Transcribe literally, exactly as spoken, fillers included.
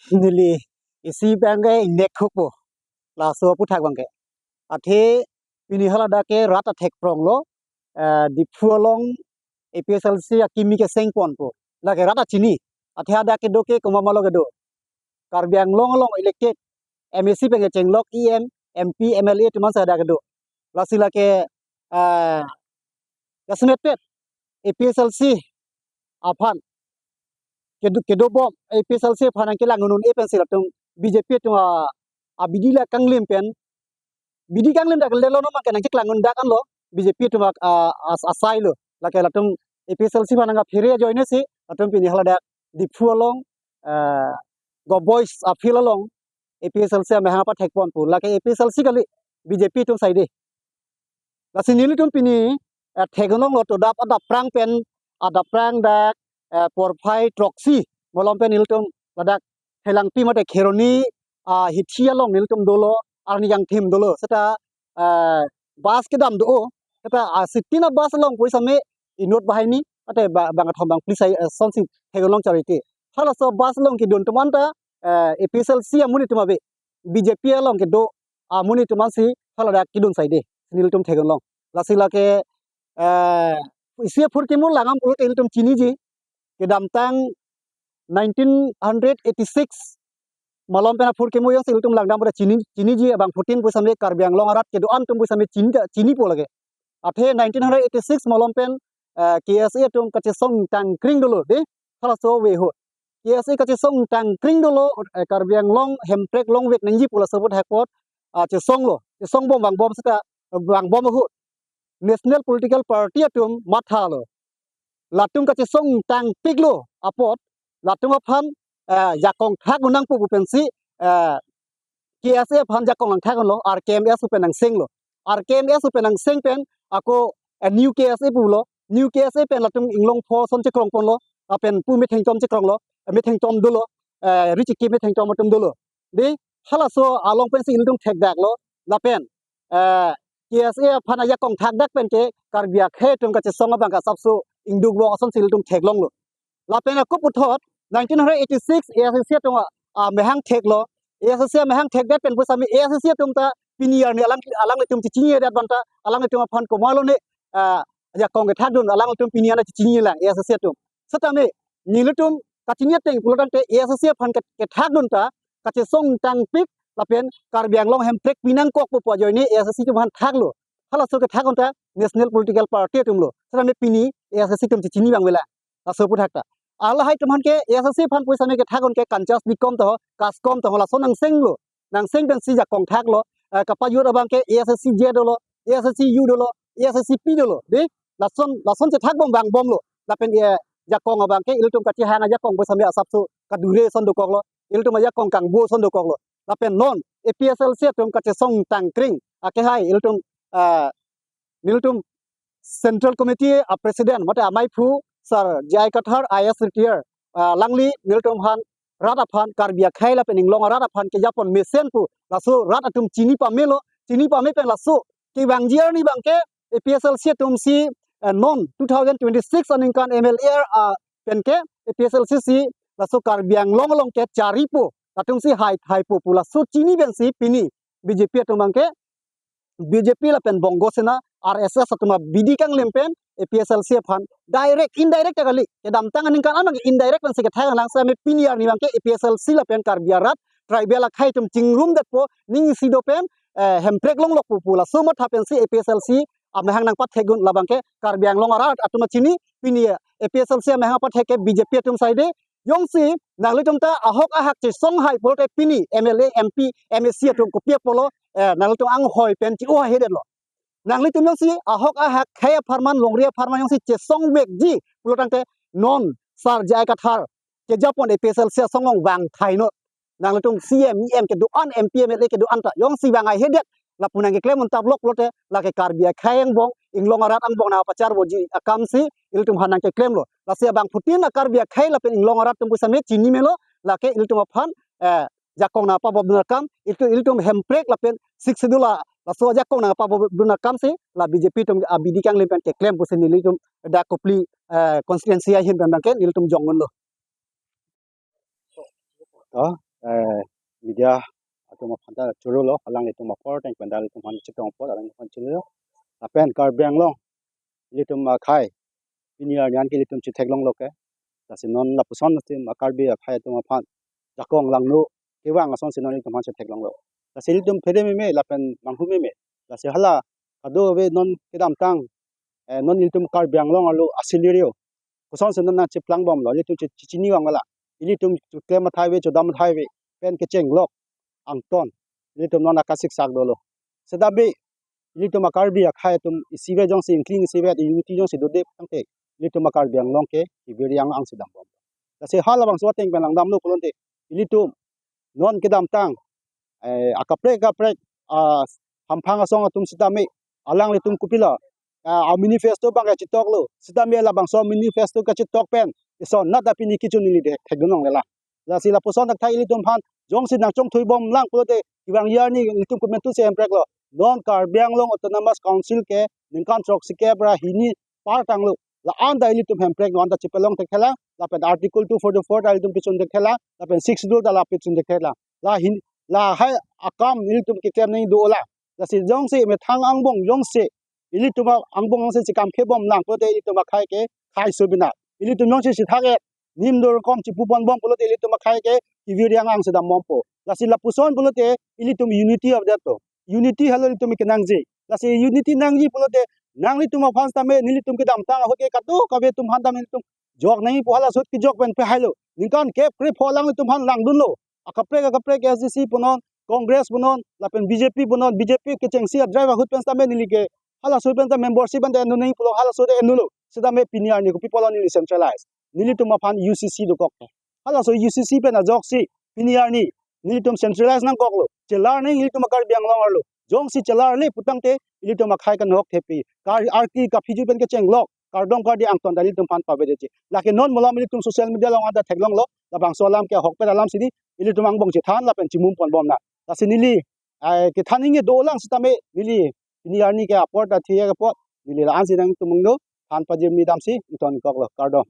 Neli isi abangke ingnek hukpo, laso aphuthak abangke. Athe pini haladak ke rat athek prong lo, eh, Diphu along A P H L C akimi keseng ponpo. Lake rat achini. Athe hadak kedo ke komat ma lo kedo? Karbi Anglong along elected M A C pen kechenglok E M, M P, M L A atum an si hadak kedo. Lasi lake, eh, jasemet pet A P H L C aphan kedo, kedo bom, A P H L C aphan nangkelang un-e pensi latum B J P atum a, abidi la kanglim pen, bidi kanglim dak lelo no, mangke nangcheklang un dak anlo B J P atum a, a, as-, asai lo. Lake latum A P H L C aphan nangkaphere ajoine si latum pini haladak Diphu along, eh, Govt Boys a field along A P H L C amahang pathek ponpo. Lake A P H L C kali, B J P atum saide. Lasi nelitum pini, eh, thek-un longlo, to adap, adap prang pen, adap prang dak, eh, porphai throksi malom pen nelitum ladak Phelangpi mate Kheroni, ah, hithi along nelitum dolo, arni kangthim dolo. Seta, eh, bus kedam do, seta, ah, sitin a-bus along pusitame inut banghini, mate ba-, bangkethom bangphli sai, eh, asonsi thek-un long charite. Halaso bus along kedun atum anta, eh, A P H L C amonit atum ave, B J P along kedo amonit atum ansi haladak kedun saide, nelitum thek-un long. Lasi lake, eh, isi aphurkimo langdam pulote ilitum chiniji. Kedamtang nineteen hundred eighty-six malom pen aphurkimo jongsi ilitum langdam pada chini, chiniji, abangphutin pusitame Karbi Anglong arat kedo-an atum pusitame chini, chinipo lake. Athe nineteen hundred eighty-six malom pen, eh, K S A atum kachesong tangkring dolo de, halaso ave ahut. K S A kachesong tangkring dolo, eh, Karbi Anglong hemprek longvek nangji pu laso aphuthak apot, ah, chesonglo, chesong bom vangbom seta, vangbom ahut National Political Party atum mathalo. Latum kachesong tangpiklo apot, latum aphan, eh, jakong thak un nangpo pu pensi, eh, K S A aphan jakong nangthak unlo, R K M S pen nangsenglo. R K M S pen nangseng pen ako, eh, New K S A pulo. New K S A pen latum inglong pho ason chekrong ponlo, lapen pu methengtom chekronglo, eh, methengtom dolo, eh, richiki methengtom atum dolo. De, halaso along pensi ilitum thekdaklo, lapen, eh, K S A aphan ajakong thakdak pen ke Karbi akhei atum kachesong abang asapso ingduk vok asonsi ilitum theklonglo. Lapen ako puthot nineteen hundred eighty-six A S A C atum a, amahang theklo. A S A C amahang thekdet pen pusitame A S A C atum ta pini arni alang, alanglitum chechinidet abang ta alanglitum aphan komatlo ne, ah, jakong kethakdun, alanglitum pini arni chechinilang A S A C atum. Setame nelitum kachini ateng pulo tangte A S A C aphan ke, kethakdun ta kachesong tangpik lapen Karbi Anglong hemprek pinangkok pu pu ajoine A S A C atum aphan thaklo. Halaso kethak un ta National Political Party atumlo. Setame pini A S A C atum chechini abang avela. Laso aphuthak ta. Lahai atum aphan ke A S A C aphan pusitame kethak un ke kanchas bikom taho, kaskom taho, lason nangsenglo. Nangseng pensi jakong thaklo. Eh, kapajut abang ke A S A C J dolo, A S A C U dolo, A S A C P dolo. De, lason, lason chethak bom vangbomlo. Lapen, eh, jakong abang ke ilitum kachehang ajakong pusitame asapso kadure ason dokoklo. Ilitum ajakong kangbo ason dokoklo. Lapen non A P H L C atum kachesong tangkring akehai ilitum, ah, nelitum Central Committee a President mate amaiphu Sir J I Kathar I A S retire, ah, alangli nelitum aphan, rat aphan, Karbi akhei lapen inglong arat aphan kejapon mesen pu laso rat atum chini pamelo, chini pame pen laso kevangji arni abang ke A P H L C atum si, eh, non two thousand twenty-six aningkan M L A, ah, pen ke A P H L C si laso Karbi Anglong along ke charipo, latum si hai thaipo pu laso chini pensi pini B J P atum abang ke, B J P lapen Bongo Sena, R S S atum abidi kanglim pen A P H L C aphan direct, indirect ta kali. Kedamtang aningkan an abang indirect pensi kethak lang, setame pini arni abang ke A P H L C lapen Karbi arat, tribal akhei atum chingrumdetpo, ning isi do pen, eh, hemprek longlokpo pu laso matha pensi A P H L C amahang nangpathek un, labang ke Karbi Anglong arat atum chini, pini A P H L C amahang pathek ke B J P atum saide. Jongsi nanglitum ta ahok ahak chesong hai pulote pini M L A, M P, M A C atum kopi apotlo, eh, nanglitum anghoi pen chi-o hai hedetlo. Nanglitum jongsi ahok ahak khei apharman, longri apharman jongsi chesongvekji pulo tangte non Sir J I Kathar kejapon A P H L C asong along vangthai non. Nanglitum C E M, E M kedo-an, M P, M L A kedo-an ta jongsi vang hai hedet, lapu nangkeklem un tablok pulote, lake Karbi akhei angbong, inglong arat angbong nangpacharboji akamsi ilitum aphan nangkeklemlo. Lasi abangphutin a Karbi akhei lapen inglong arat atum pusitame chini melo, lake ilitum aphan, eh, jakong nangpabobdun akam, ilitum, ilitum hemprek lapen Sixth Schedule a, laso ajakong nangpabobdun akamsi la B J P atum abidi kanglim pen keklem pusi nelitum dak Kopili, eh, constituency ahin pen abang ke nelitum jong unlo. Oh. eh, media atum aphan ta choro lo, alanglitum apor ateng pen ta ilitum aphan chetong apot alanglitum aphan choro lo. Lapen Karbi Anglong ilitum akhai pini arni an ke ilitum chetheklonglo ke. Lasi non lapuson atum a-Karbi akhai atum aphan jakong langno kevang asonsi non ilitum aphan chetheklonglo. Lasi ilitum phere meme lapen manghu meme. Lasi hala kadokave non kedamtang, eh, non ilitum Karbi Anglong arlo a-scenario kosonsi non nangcheplang bomlo, ilitum che-, che-, chini vang mala. Ilitum klem athai ave, chodam athai ave pen kechenglok angton ilitum non akasiksak dolo. Seta be ilitum a-Karbi akhai atum isivet jongsi, ingkling isivet, unity jongsi dode tangte, ilitum a-Karbi Anglong ke kevir-i ang-ang si dam bom. Lasi halabangso ateng pen langdamlo pulote, ilitum non kedamtang, eh, akaprek akaprek, ah, hamphang asong atum sitame alanglitum kopilo, ah, a-manifesto abang kachetoklo, sitame labangso manifesto kachetok pen isonat ta pini kechun neli de thekdun longlelang. Lasi lapuson thakthak ilitum aphan jongsi nangchongthui bomlang pulote, kevangji arni ilitum komantusi hempreklo. Non Karbi Anglong Autonomous Council ke ningkan throksi kep ra hini par tanglo. La-an ta ilitum hemprek non ta chepalong thekthelang, lapen Article two forty-four ta ilitum pichun thekthelang, lapen Sixth Schedule ta la pichun thekthelang. La hin, lahai akam ilitum keklem nangji dolang. Lasi jongsi methang angbong jongsi ilitum a-, angbong angse chekam khe bomlang pulote ilitum akhai ke khaiso binat. Ilitum jongsi sithak et, nim dorkom chepu pon bom pulote ilitum akhai ke kevir-i ang-ang si dam bompo. Lasi lapuson pulote ilitum unity of that to. Unity helo ilitum kenangji. Lasi unity nangji pulote nanglitum aphan sitame, nelitum kedamtang ahut ke kadokave atum aphan tame ilitum jok nangji pu hala ahut kejok pen pehailo. Ningkan kep krepho alanglitum aphan langdunlo. Akaprek akaprek A S D C punon, Congress punon, lapen B J P punon, B J P kechengsi a-drive ahut pen sitame neli ke hala ahut pen ta membership pen ta enun nangji pulo, hala ahut enunlo. Sitame pini arni kopi pulo neli centralize. Nelitum aphan U C C dokok. Halaso U C C pen ajoksi pini arni nelitum centralize nangkoklo. Chelar nangji ilitum a-Karbi Anglong arlo. Jongsi chelarle putangte ilitum akhai kanghok thepi. Kar arki kaphiju pen kechenglok kardom kardi angton ta ilitum aphan pavedetji. Lake non malom ilitum social media along anta theklonglo. Labangso alam ke ahokpet alam si di ilitum angbong chethan lapen chimum pon bomnang. Lasi neli, ai, kethan nangji dolang sitame neli pini arni ke apor ta thiya ke apot neli la-an si nangtum angno than pajirmi damsi ingtonkoklo, kardom.